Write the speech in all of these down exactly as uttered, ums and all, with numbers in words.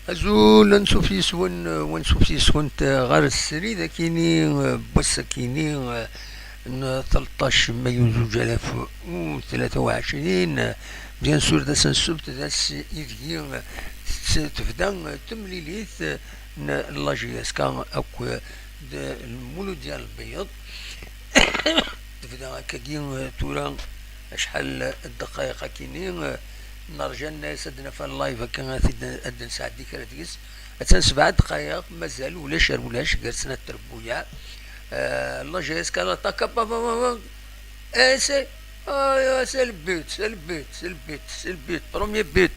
Azul, ansuf yes-wen, ansuf yes-went ɣer srid akini n wass akini n tleṭṭac mayu zuǧ alaf u tlata u ɛecrin. Bien sûr, d ass n ssebt, d ass ideg tebda temlilit n la J S K akked Lmuludya n Lbeyyeḍ. Tebda akkagi, eh, tura acḥal n ddqayeq akini, eh, nerǧa nnas ad d-naf live akka ad t-id-, ad d-nesɛeddi kra deg-s. Attan sebɛa ddqayeq, mazal ulac ar ulac gar snat trebbuyaɛ. Eh, la J S K l'attaque, pa, pa, pa, pa. Eh, c'est, ah, c'est le but, c'est le but, c'est le but, c'est le but. Premier but.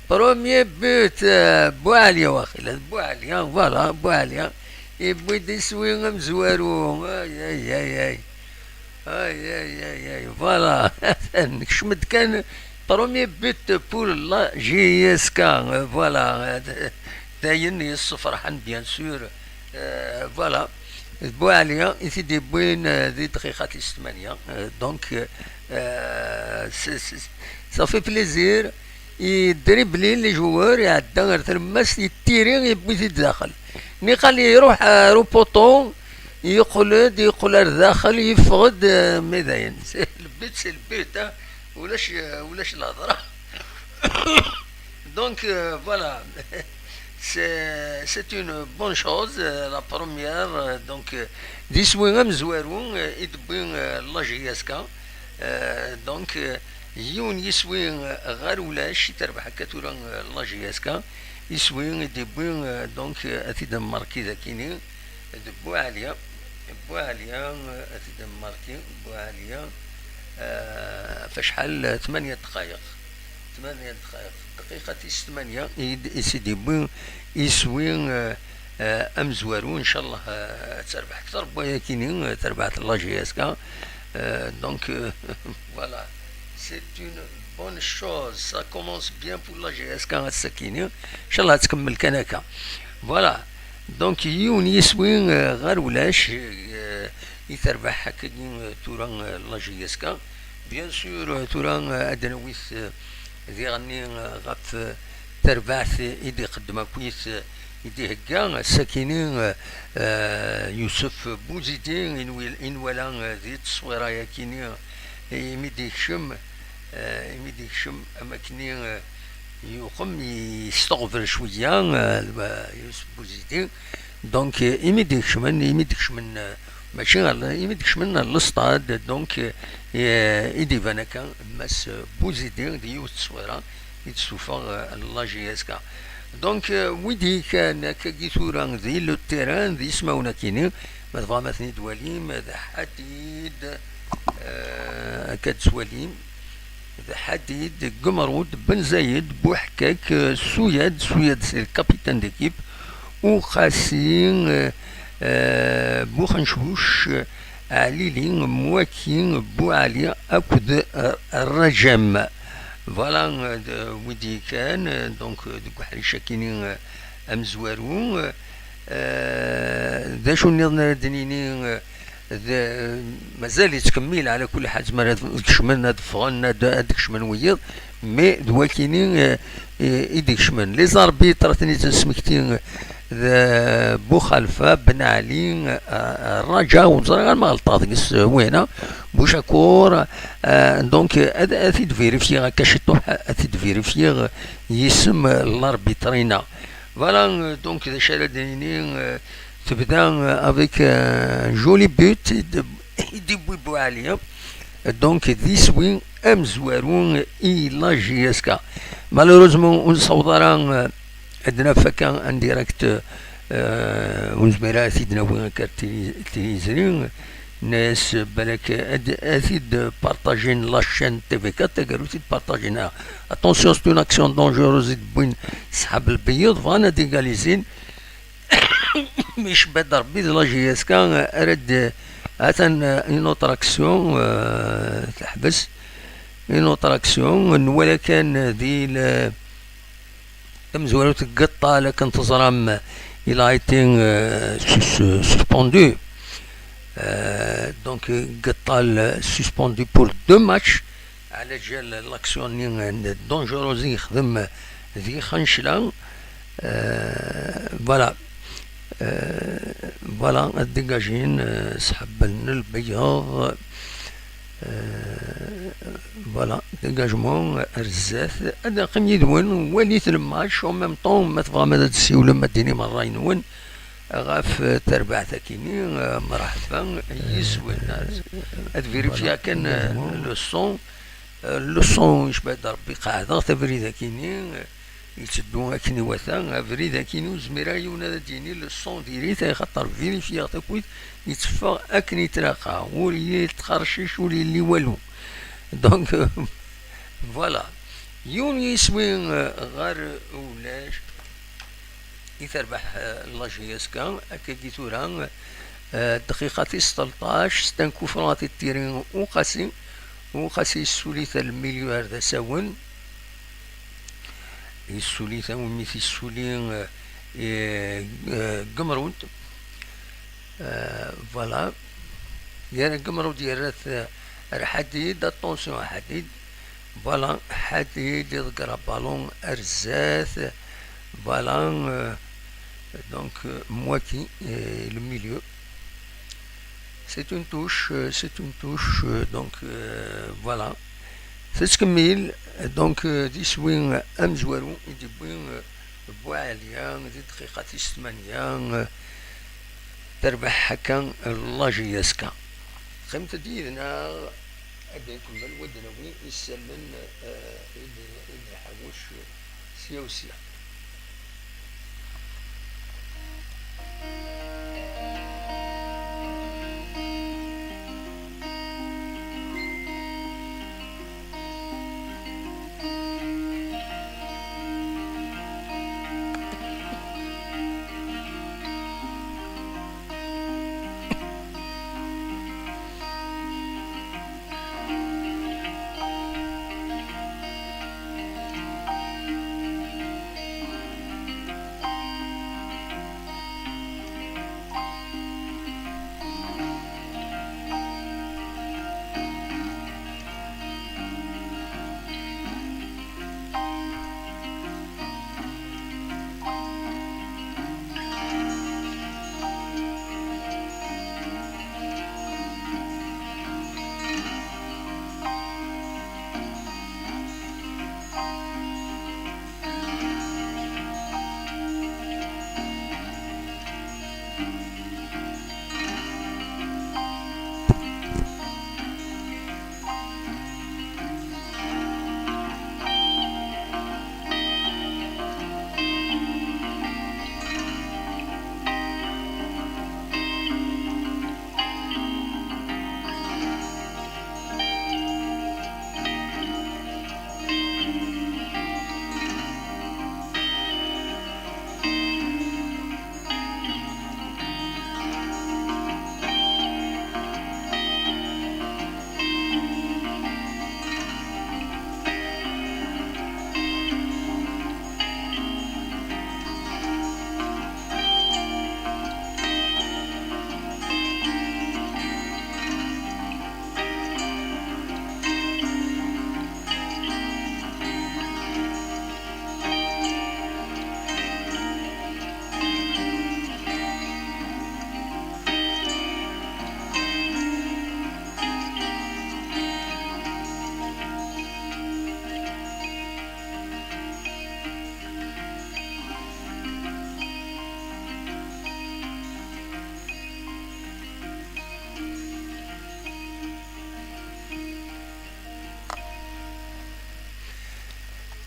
Premier but, eh, Bouali, waqila, Bouali, hein, voilà, Bouali, hein. Yewwi-d iswi amezwaru. Ay, ay, ay, ay. Ay, ay, ay, ay, voilà. Nekcem-d kan premier but pour la J S K. Voilà. Dayen yessefraḥen, bien sûr. Euh, voilà. Bouali i t-id-yewwin, euh, di dqiqa tis tmanya. Euh, donc, euh, c'est, c'est, ça fait plaisir. Yedribli les joueurs, iɛedda ar tlemmast, yettiri, yewwi-t-id daxel. Niqal iruḥ, euh, ar upuṭu, yeqqel-d, yeqqel ar daxel, yeffeɣ-d, euh, mais dayen. C'est le but, c'est le but, hein. Ulac, euh, ulac lhedra. Donc, euh, voilà. C'est, c'est une bonne chose, euh, la première, euh, donc, euh, d iswi amezwaru, euh, i d-tewwi, euh, la J S K. Euh, donc, euh, yiwen yiswi, euh, ɣer ulac, i terbeḥ akka tura, euh, la J S K. Iswi i d-yewwi, euh, donc, euh, ad t-id-nmerki dakini, d Bouali. Bouali, euh, ad t-id-nmerki, Bouali, euh, f acḥal, tmanya ddqayeq. Tmanya ddqayeq. Dqiqa tis tmanya, i d-, i s-id-yewwi iswi, euh, euh, amezwaru, inchallah, euh, ad terbeḥ akter n wayakini, euh, terbeḥ la J S K. Euh, donc, euh, voilà, c'est une bonne chose. Ça commence bien pour la J S K ass-akini. Inchallah, ad tkemmel kan akka. Voilà. Donc, yiwen yiswi, euh, ɣer ulac, euh, i terbeḥ akkagi, euh, tura, euh, la J S K. Bien sûr, euh, tura, euh, ad d-nawi, euh, diɣenni, euh, ɣef, euh, terbaɛt i d-iqeddem akkit, euh, i d-ihegga, ass-akini, euh, euh, Yusef Bouzidi, i nwi-, i nwala, euh, di tteswira-yakini, euh, imi d-ikcem, euh, imi d-ikcem, am akkenni, euh, yuqem, yesteɣfer cwiya, euh, Yusef Bouzidi. Donc, euh, imi d-ikecmen, imi d-ikecmen, euh, mačči ɣer l-, imi d-ikecmen ɣer lestad, donc, euh, i d-iban akka Mass Bouzidi di yiwet n tteswira i d-tessufeɣ, euh, la J S K. Donc, euh, wid i kan akkagi tura di le terrain, d ismawen akini, ma tebɣam ad ten-id-twalim, d Ḥadid, euh, akka d-twalim, d Ḥadid, Gemrud, Ben Zayed, Buḥkak, euh, Souyad, Souyad c'est le capitaine d'équipe, Uqasi, euh, euh, Buxencuc, euh, Ɛlili, Mwaki, Buɛali akked, euh, Rajem. Voilà, euh, d-, wid i kan, euh, donc, euh, deg uḥric-akini, euh, amezwaru, euh, euh, d acu nniḍen ara d-nini, euh, d-, mazal yettkemmil, ɛla kulli ḥal, zemren ad kecmen, ad ffɣen, ad, ad kecmen wiyiḍ, mais d wakini, euh, i, i d-ikecmen. Les arbitres, ad ten-id-nesmekti, d Buxalfa, Ben Ɛli, eh, Raǧa, ur ẓriɣ ara ma ɣelṭeɣ deg-s, eh, wina, Bucakur, eh, donc, eh, ad, ad t-id-vérifier akka ciṭuḥ, ad t-id-vérifier yisem, eh, l'arbitre-ina. Voilà, eh, donc, d acu ara d-nini, eh, tebda, eh, avec, eh, un joli but, i d-, i d-iwwi Buɛli, eh. Donc, d iswi amezwaru i la J S K. Malheureusement, ur nessaweḍ ara, eh, ad naf akka en direct, eh, ur nezmir ara ad t-id-nawi akka ar tili-, tiliẓri. Nna-yas balak ad, ad t-id-partajin la chaîne T V quatre, tagarut id-partajin. Ah, attention, c'est une action dangereuse i d-wwin ṣṣḥab lbeyyeḍ, bɣan ad égalisin. Mi icebba-d Rebbi d la J S K, ara d-, atan, eh, une autre action, eh, teḥbes. Une autre action, nwala kan di le-, tamezwarut n Geṭṭal, akken teẓram, il a été, euh, sus-, suspendu. Euh, donc, Geṭṭal suspendu pour deux matchs. Ɛla ǧal l'action-nni, euh, dangereuse i yexdem di Xencla. Euh, voilà. Euh, voilà, ad dégagin, euh, sḥabben lbeyyaḍ. Euh, voilà, dégagement, ar zdat. Ad neqqim yid-wen, walit le match, en même temps, ma tebɣam ad d-tessiwlem, ad d-tinim ṛṛay-nwen ɣef, euh, terbaɛt-akini, euh, mṛeḥba yis-wen. Ad vérifier kan, euh, le son. Euh, le son, yecba-d Ṛebbi, qeɛdeɣ-t abrid-akini, euh, yetteddu akken iwata. Abrid-akini ur zmireɣ yiwen ad d-yini le son diri-t, axaṭer vérifier-t akkit, yetteffeɣ akken yettlaqa, ur yettqercic, ur yelli walu. Donc, euh, voilà. Yiwen yiswi, euh, ɣer ulac i terbeḥ, euh, la J S K, akkagi tura, euh, dqiqa tis tleṭṭac, c'est un coup franc, tiri Uqasi. Uqasi yessuli-t ar lmilyu ar d asawen. Yessuli-t, awimi t-yessuli, euh, euh, Gemrud. Euh, voilà. Yerra Gemrud, yerra-t, euh, ar Ḥadid. Attention a Ḥadid. Voilà, Ḥadid iḍegger abalun ar zdat. Voilà, euh, donc, euh, Mwaki, euh, le milieu. C'est une touche, euh, c'est une touche, euh, donc, euh, voilà. Tettkemmil, donc, euh, d iswi amezwaru i d-yewwi, euh, Buɛaliya di dqiqa tis tmanya, euh, terbeḥ akka la J S K. Qqimet-d yid-neɣ, ad nkemmel, wad nawi isallen, euh, i d-, i d-nḥawec sya u sya.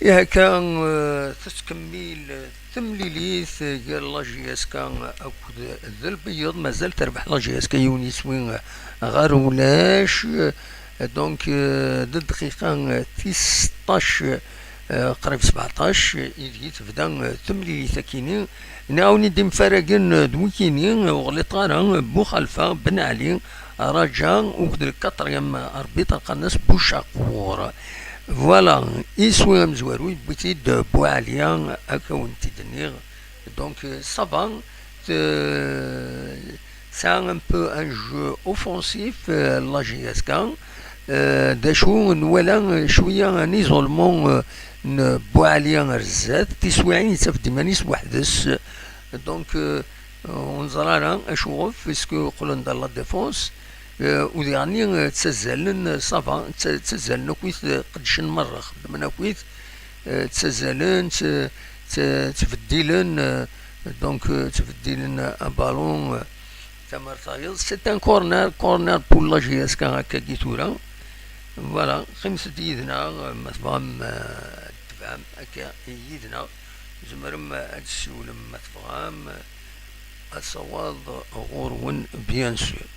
Ihi akka, eh, tettkemmil temlilit gar la J S K akked d Lbeyyeḍ. Mazal terbeḥ la J S K yiwen yiswi ɣer ulac. Donc, eh, d dqiqa tis seṭṭac, eh, qrib sebɛeṭṭac, ideg tebda, eh, temlilit akini. Nɛawen-d imfaragen d wikini, ur ɣliṭ ara, Buxalfa, Ben Ɛli, Raǧa, akked le quatrième arbitre, qqaren-as Bucaqur. Voilà, iswi amezwaru, yewwi-t-id Buɛaliya, akka wen-t-id-nniɣ. Donc, euh, ça va, euh, c'est un peu un jeu offensif, euh, la J S K. Euh, d acu, nwala, euh, cwiya un isolement, euh, n Buɛli ar zdat, tiswiɛin yettaf-d iman-is weḥd-s. Donc, euh, ur neẓri ara acuɣef, est-ce que qqlen-d ar la défense? Euh, u diɣenni, euh, ttazzalen, euh, ça va, tta-, ttazzalen akkit, euh, qeddcen merra, xeddmen akkit, euh, ttazzalen, tt-, tt-, ttbeddilen, euh, donc, euh, ttbeddilen, euh, un ballon, euh, tamart tayeḍ. C'est un corner, corner pour la J S K akkagi tura. Voilà, qqimet-d yid-neɣ, ma tebɣam, euh, ad tebɛem akka yid-neɣ. Tzemrem ad tessiwlem ma tebɣam, asawaḍ ɣur-wen, bien sûr.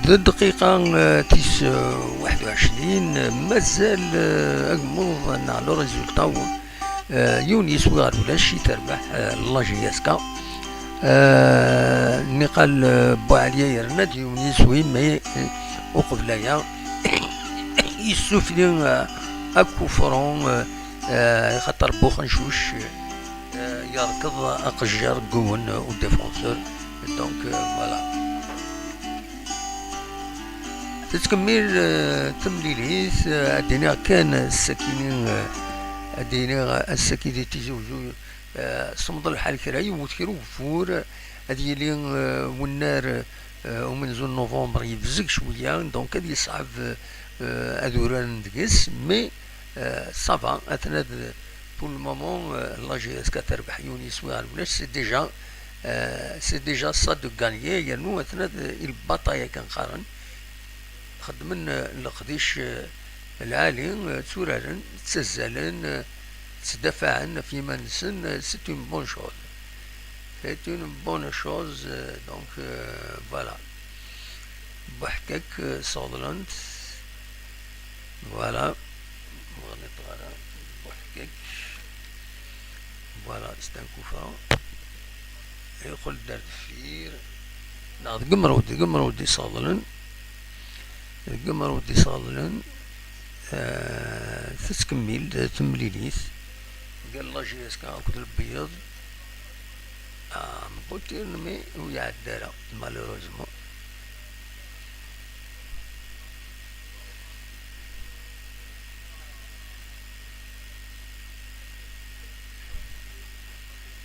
D dqiqa, eh, tis, eh, waḥed u ɛecrin, eh, mazal, eh, agemmuḍ neɣ le résultat, eh, yiwen yiswi ɣer ulac i terbeḥ, eh, la J S K. Eh, niqal, eh, Buɛliya yerna-d yiwen yiswi, mais, eh, uqbel aya, yessufli, eh, akufru, eh, eh, ixaṭer Buxencuc, eh, yerkeḍ aqejjar n yiwen u défenseur. Donc, eh, voilà. Tettkemmil, eh, temlilit, eh, ad d-iniɣ kan ass-akini, eh, ad d-iniɣ ass-aki di Tizi Uzzu, eh, semmeḍ lḥal kra, yewwet kra ugeffur, ad yili, eh, wennar, eh, umenzu n novembre yebzeg cwiya, donc ad yeṣɛeb, eh, ad uraren deg-s, mais, eh, ça va, aten ad, Pour le moment, euh, la J S K terbeḥ yiwen yiswi ɣer ulac, c'est déjà, euh, c'est déjà ça de gagner, yernu atna d, il bataille akken qqaren. Xeddmen, euh, leqdic, euh, lɛali, euh, tturaren, ttazzalen, euh, ttdafaɛen ɣef yiman-nsen, euh, c'est une bonne chose. C'est une bonne chose, euh, donc, euh, voilà. Buḥkak, euh, sseɣḍlen-t. Voilà. Ur ɣniṭ ara. Buḥkak. Voilà, c'est un coup franc. Yeqqel-d ar deffir. Neɣ deg umrud, deg umrud i sseɣḍlen. Deg umrud i sseɣḍlen. Eh, tettkemmil temlilit. Gar la J S K akked Lbeyyeḍ. Ah, meqqut tirni ur iɛedda ara, malheureusement.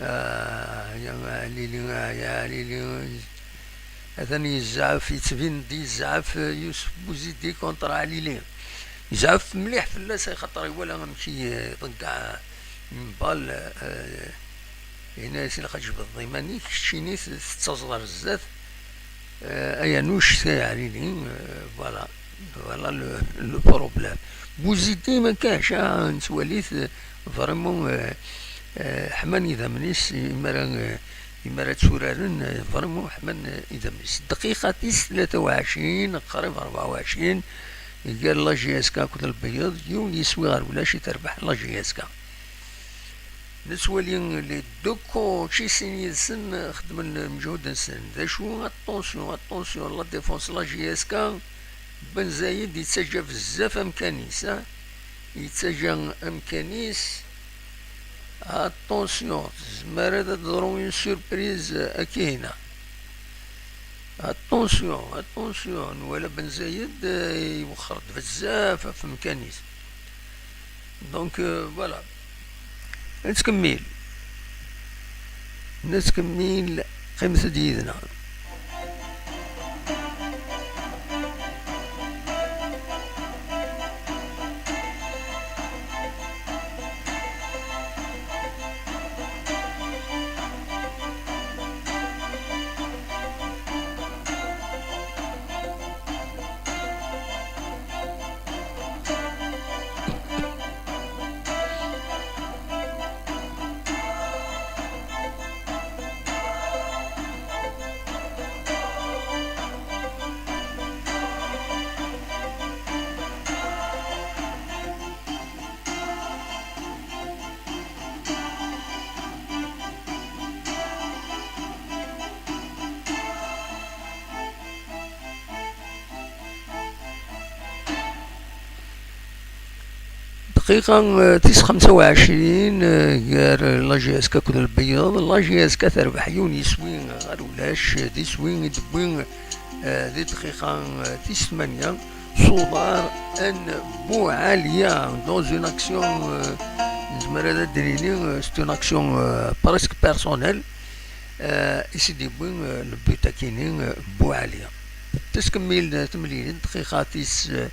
Ah, ya Ɛlili, ah, ya Ɛlili. Atan yezɛef, yettbin-d yezɛef, eh, Yusef Bouzidi contre Ɛlili. Yezɛef mliḥ fell-as, axaṭer iwala amek i, eh, iḍeggeɛ une balle, eh, yenna-yas: "Ilaq ad tjebdeḍ iman-ik, keččini t-, tettaẓeḍ ar zdat." Eh, ay Anuc, ay Ɛlili, eh, voilà. Voilà le, le problème. Bouzidi, ma kac, ah, nettwali-t, eh, vraiment, eh, eh, ḥman idammen-is, imi ara, eh, imi ara tturaren, eh, vraiment ḥman, eh, idammen-is. Dqiqa tis tlata u ɛecrin, qrib rebɛa u ɛecrin, gar la J S K akked Lbeyyeḍ, yiwen yiswi ɣer ulac i terbeḥ la J S K. Nettwali les deux coachs i sin yid-sen xeddmen lmeǧhud-nsen. D acu? Attention, attention, la défense, la J S K. Ben Zayed yettaǧǧa bezzaf amkan-is, ah. Yettaǧǧa amkan-is. Attention, tezmer ad d-teḍru une surprise, eh, akk-a. Attention, attention, nwala Ben Zayed, eh, iwexxer-d bezzaf ɣef umkan-is. Donc, euh, voilà. Nettkemmil. Nettkemmil, qqimet-d yid-neɣ. Dqiqa, eh, tis xemsa u ɛecrin, eh, gar la J S K akked Lbeyyeḍ. La J S K terbeḥ yiwen yiswi ɣer ulac, eh, d iswi i d-wwi, eh, di dqiqa, eh, tis tmanya s uḍar n Buɛaliya, dans une action, eh, nezmer ad d-nini, eh, c'est une action, eh, presque personnelle. Eh, i s-id-yewwi, eh, le but akini, eh, Buɛaliya. Tettkemmil, eh, temlilit, dqiqa tis, eh,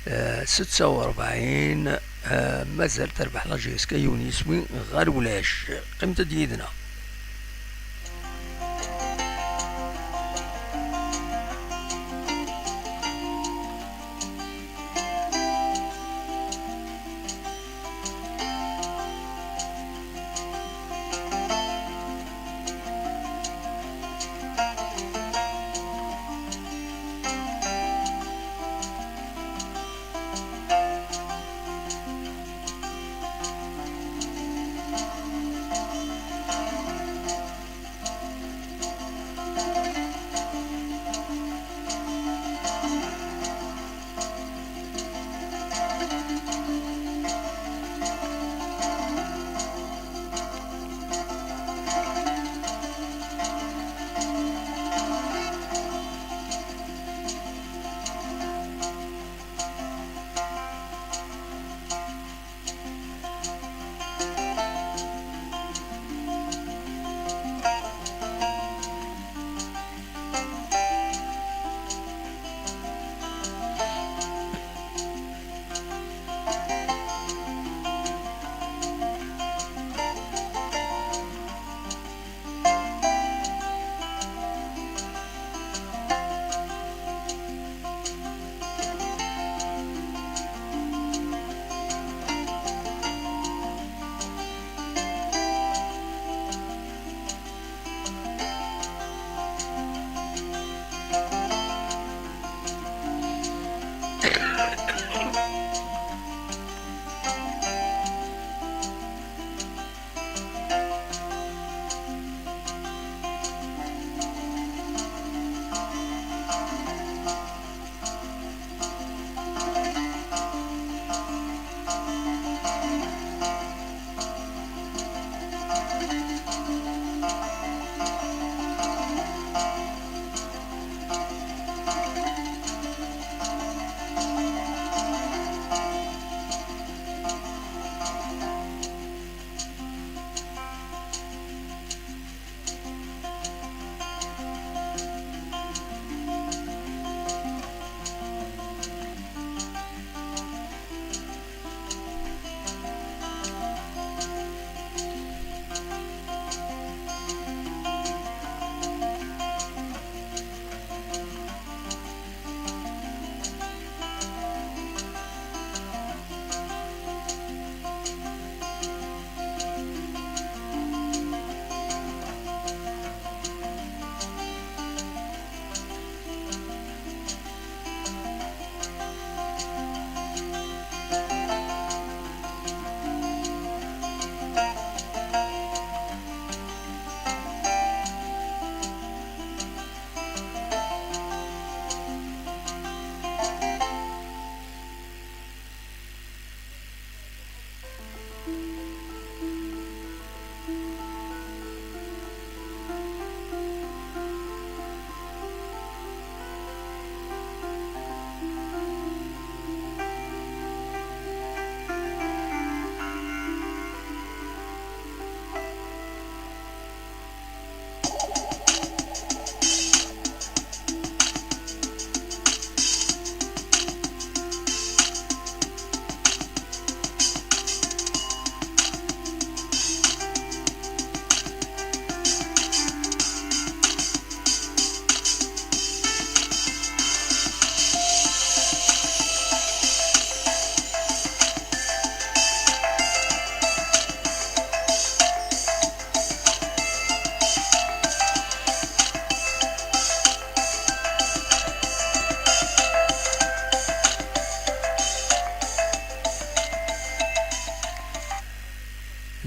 eh, setta u rebɛin, eh, mazal terbeḥ la J S K yiwen yiswi ɣer ulac. Qqimet-d yid-neɣ.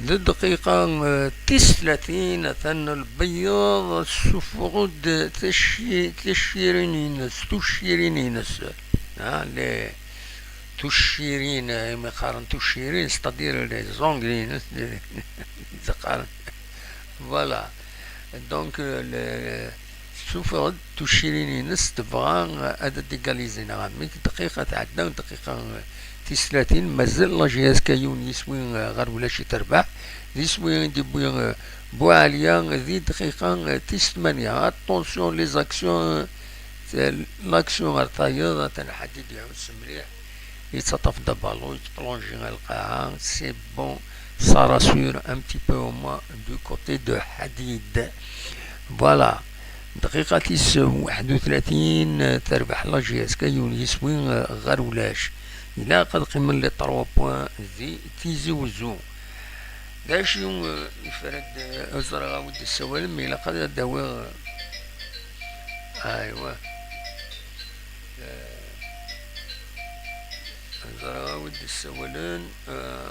Di dqiqa, eh, tis tlatin, atan lbeyyaḍ, ssufeɣ-d taci-, tacirin-ines, tucirin-ines. Ah, les tucirin, eh, imi qqaren tucirin, c'est-à-dire les ongles-ines, les, qqaren. Voilà. Donc, euh, le, Ssuffeɣ-d tuccirin-ines, tebɣa ad d-égaliser neɣ amek. Dqiqa tɛedda, dqiqa tis tlatin, mazal la J S K yiwen yiswi, eh, ɣer ulac i terbeḥ. D iswi i d-yewwi, eh, Buɛaliya di dqiqa, eh, tis tmanya. Attention, les actions, eh, l'action ɣer tayeḍ, atan Ḥadid iɛuss mliḥ. Yettaṭṭaf-d abalu, yettplonji ɣer lqaɛa, c'est bon, ça rassure un petit peu au moins du côté de Ḥadid. Voilà. Dqiqa tis waḥed u tlatin, terbeḥ la J S K yiwen yiswi ɣer ulac. Ilaq ad qqimen les trois points di Tizi Wezzu. D acu, eh, yefra-d, eh, ẓriɣ a wi d-issawalen, ma ilaq ad d-awiɣ, eh, aywa. Eh, ẓriɣ a wi d-issawalen, eh,